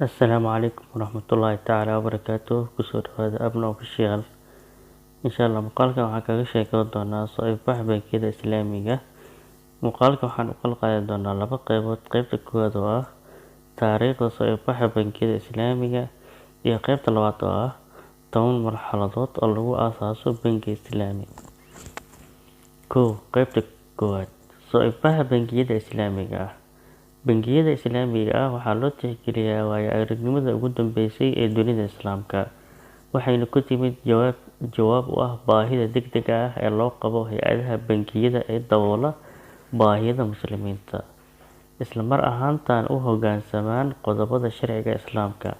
Assalaamu calaykum waraxmatullaahi tacaala wabarakaatuh. Kusoo dhawaada Abna Official. Insha Allah muuqaalkan waxaan kaga sheekeyn doonaa soo ifbaxa bangiyada Islaamiga. Muuqaalka waxaan u kala qaadi doonaa laba qeybood: qeybta koowaad oo ah taariikhda soo ifbaxa bangiyada Islaamiga iyo qeybta labaad oo ah 10 marxaladood oo lagu aasaaso bangi Islaami. 1. Qeybta koowaad: soo ifbaxa bangiyada Islaamiga ah. Bangiyada Islaamiga ah waxaa loo tixgeliyaa waayo-aragnimada ugu dambeysay ee dunida Islaamka, waxayna ku timid jawaab u ah baahida degdegga ah ee loo qabo hay'adaha bangiyada ee daboola baahiyaha Muslimiinta, isla mar ahaantaana u hoggaansamaan qodobbada sharciga Islaamka,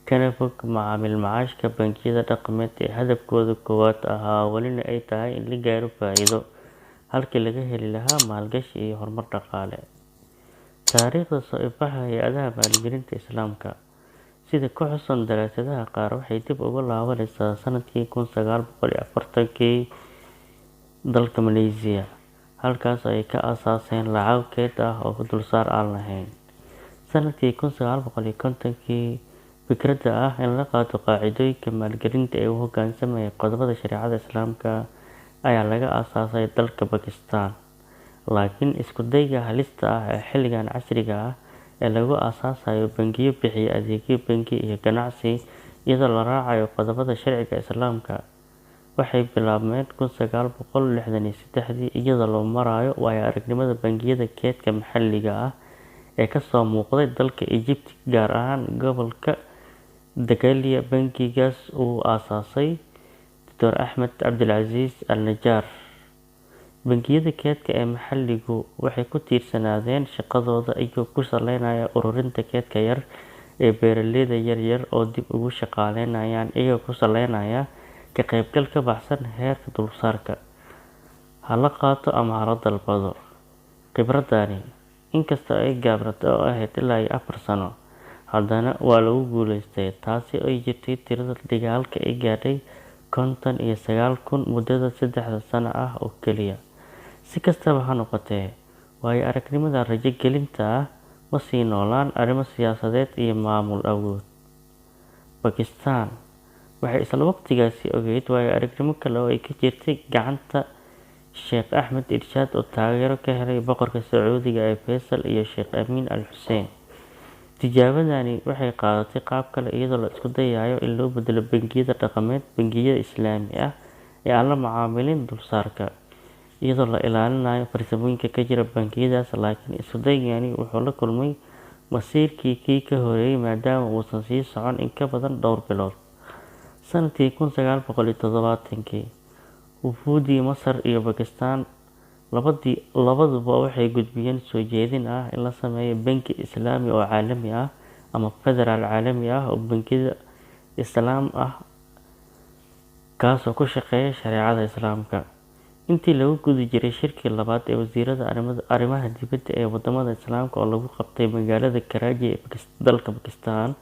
kana fog macaamil macaashka bangiyada dhaqameed ee hadafkooda koowaad ahaa welina ay tahay in la gaaro faa'iido, halkii laga heli lahaa maalgashi iyo horumar dhaqaale. Taariikhda soo ifbaxa hay'adaha maalgelinta Islaamka, sida ku xusan daraasadaha qaar, waxay dib ugu laabaneysaa sanadkii 1940kii dalka Malaysia, halkaas oo ay ka aasaaseen lacago kayd ah oo dulsaar aan lahayn. Sanadkii 1950kii, fikradda ah in la qaato qaacidooyinka maalgelinta ee u hoggaansamaya qodobbada shareecada Islaamka ayaa laga aasaasay dalka Pakistan. Laakiin isku dayga halista ah ee xilligan casriga ah ee lagu aasaasayo bangiyo bixiya adeegyo bangi iyo ganacsi iyadoo la raacayo qodobbada sharciga Islaamka waxay bilaabmeen 1963dii, iyadoo loo marayo waayo-aragnimada bangiyada kaydka maxalliga ah ee ka soo muuqday dalka Egypt, gaar ahaan gobolka Dakahlia. Bangigaas uu aasaasay Dr. Axmed Cabdilcasiis Al-Najjar. Bangiyada kaydka ee maxalligu waxay ku tiirsanaadeen shaqadooda iyagoo ku saleynaya ururinta kaydka yar ee beeraleyda yar yar oo dib ugu shaqaaleynayaan iyagoo ku saleynaya ka qaybgal ka baxsan heerka dulsaarka, ha la qaato ama ha la dalbado. Khibradani, inkasta oo ay gaabnayd oo ahayd ilaa 4 sano, haddana waa lagu guuleystay, taasi oo ay jirtay tirada dhigaalka ay gaadhay 59,000 muddada 3da sano ah oo keliya. Si kastaba ha noqotee, waayo-aragnimadan rajo gelinta ah ma sii noolaan arrimo siyaasadeed iyo maamul awgood. Pakistan waxay isla waqtigaasi ogeyd waayo-aragnimo kale oo ay ka jirtay gacanta Sheekh Axmed Irshaad oo taageero ka helay boqorka Sacuudiga ee Faysal iyo Sheekh Amiin Al Xuseen. Tijaabadani waxay qaadatay qaab kale, iyadoo la isku dayayo in loo beddelo bangiyada dhaqameed bangiyo Islaami ah ee aan la macaamilin dulsaarka, iyadoo la ilaalinayo farsamooyinka ka jira bangiyadaas. Laakiin isku daygani wuxuu la kulmay masiirkii kii ka horreeyay, maadaama uusan sii socon in ka badan dhowr bilood. Sanadkii 1970kii, wufuuddii Masar iyo Pakistan labaduba waxay gudbiyeen soo jeedin ah in la sameeyo bangi Islaami oo caalami ah ama federaal caalami ah oo bangiyada Islaam ah, kaasoo ku shaqeeya shareecada Islaamka. Intii lagu guda jiray shirkii labaad ee wasiirada arrimaha dibadda ee wadamada Islaamka oo lagu qabtay magaalada Karachi ee dalka Pakistan,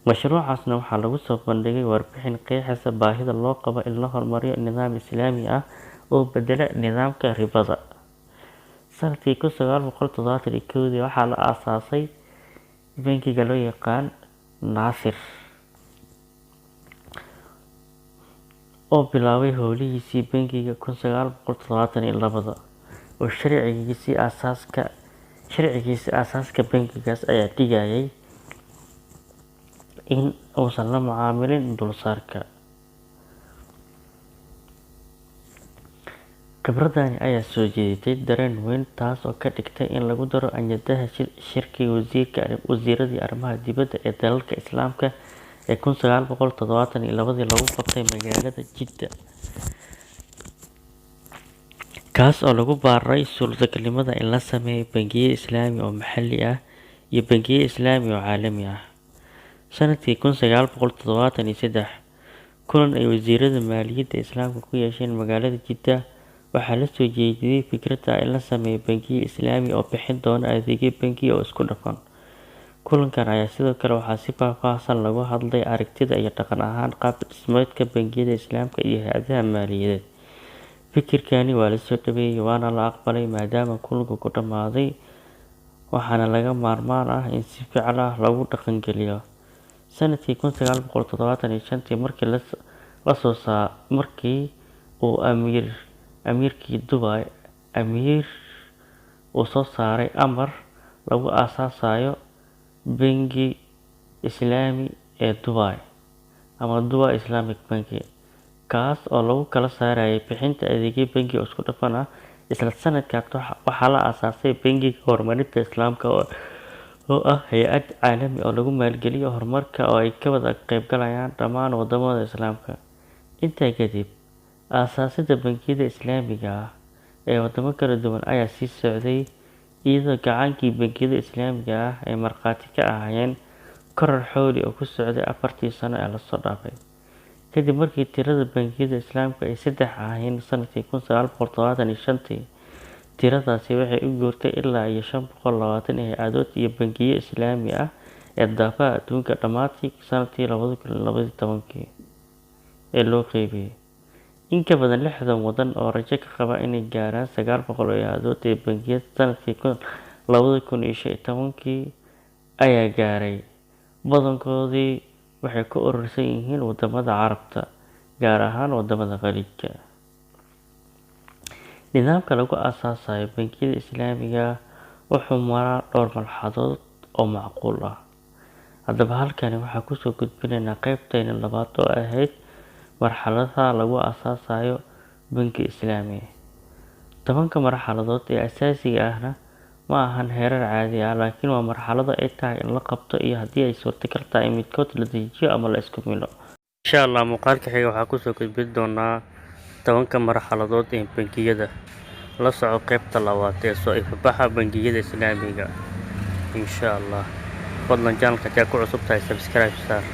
mashruucaasna waxaa lagu soo bandhigay warbixin qeexaysa baahida loo qabo in la horumariyo nidaam Islaami ah oo beddela nidaamka ribada. Sanadkii 1971dii waxaa la aasaasay bangiga loo yaqaan Naasir, oo bilaabay howlihiisii bangiga 1972da, oo sharcigiisii aasaaska bangigaas ayaa dhigayay in uusan la macaamilin dulsaarka. Khibradani ayaa soo jiidatay dareen weyn, taas oo ka dhigtay in lagu daro ajandaha shirkii wasiiradii arrimaha dibadda ee dalalka Islaamka ee 1972dii lagu qabtay magaalada Jidda, kaas oo lagu baaray suurtagalnimada in la sameeyo bangiyo Islaami oo maxalli ah iyo bangiyo Islaami oo caalami ah. Sanadkii 1973, kulan ay wasiirada maaliyadda Islaamka ku yeesheen magaalada Jidda, waxaa la soo jeediyay fikradda ah in la sameeyo bangiyo Islaami oo bixin doona adeegyo bangi oo isku dhafan. Kulankan ayaa sidoo kale waxaa si faahfaahsan looga hadlay aragtida iyo dhaqan ahaan qaab dhismeedka bangiyada Islaamka iyo hay'adaha maaliyadeed. Fikirkani waa la soo dhaweeyay waana la aqbalay maadaama kulanku ku dhammaaday, waxaana lagama maarmaan ah in si ficil ah loogu dhaqangeliyo. Sanadkii 1975 markii uu amiirkii Dubai Amiir uu soo saaray amar lagu aasaasayo Bangi Islaami ee Dubai ama Dubai Islamic Bank, kaas oo lagu kala saarayay bixinta adeegyo bangi oo isku dhafan ah. Isla sanadkaas waxaa la aasaasay Bangiga Horumarinta Islaamka, oo ah hay'ad caalami oo lagu maalgeliyo horumarka oo ay ka wada qaybgalayaan dhammaan wadamada Islaamka. Intaa kadib, aasaasidda bangiyada Islaamiga ah ee wadamo kala duwan ayaa sii socday, iyadoo gacaankii bangiyada Islaamiga ah ay markhaati ka ahaayeen koror xawli oo ku socday 4-tii sano ee la soo dhaafay. Kadib markii tirada bangiyada Islaamka ay 3 ahaayeen sanadkii 1975-tii, tiradaasi waxay u guurtay ilaa iyo 520 hay'adood iyo bangiyo Islaami ah ee daafaha adduunka dhammaadkii sanadkii 2012 ee loo qaybiyay. In ka badan 60 waddan oo rajo ka qaba inay gaaraan 900 oo hay'adood ee bangiyada sanadkii 2015-kii ayaa gaaray. Badankoodii waxay ku urursan yihiin wadamada Carabta, gaar ahaan wadamada Khaliijka. Nidaamka lagu aasaasayo bangiyada Islaamiga ah wuxuu maraa dhowr marxaladood oo macquul ah. Haddaba, halkani waxaan kusoo gudbinaynaa qaybteena labaad oo ahayd marxaladaha lagu aasaasayo bangi Islaami. 10-ka marxaladood ee asaasiga ahna ma ahan heerar caadi ah, laakiin waa marxalado ay tahay in la qabto iyo haddii ay suurtagal tahay in midkood la dejiyo ama la isku milo. Insha Allah, muuqaalka xiga waxaa kusoo gudbin doonaa 10-ka marxaladood ee bangiyada. La soco qaybta labaad ee soo ifbaxa bangiyada Islaamiga. Insha Allah. Fadlan channelka haddii aad ku cusub tahay, subscribe saar.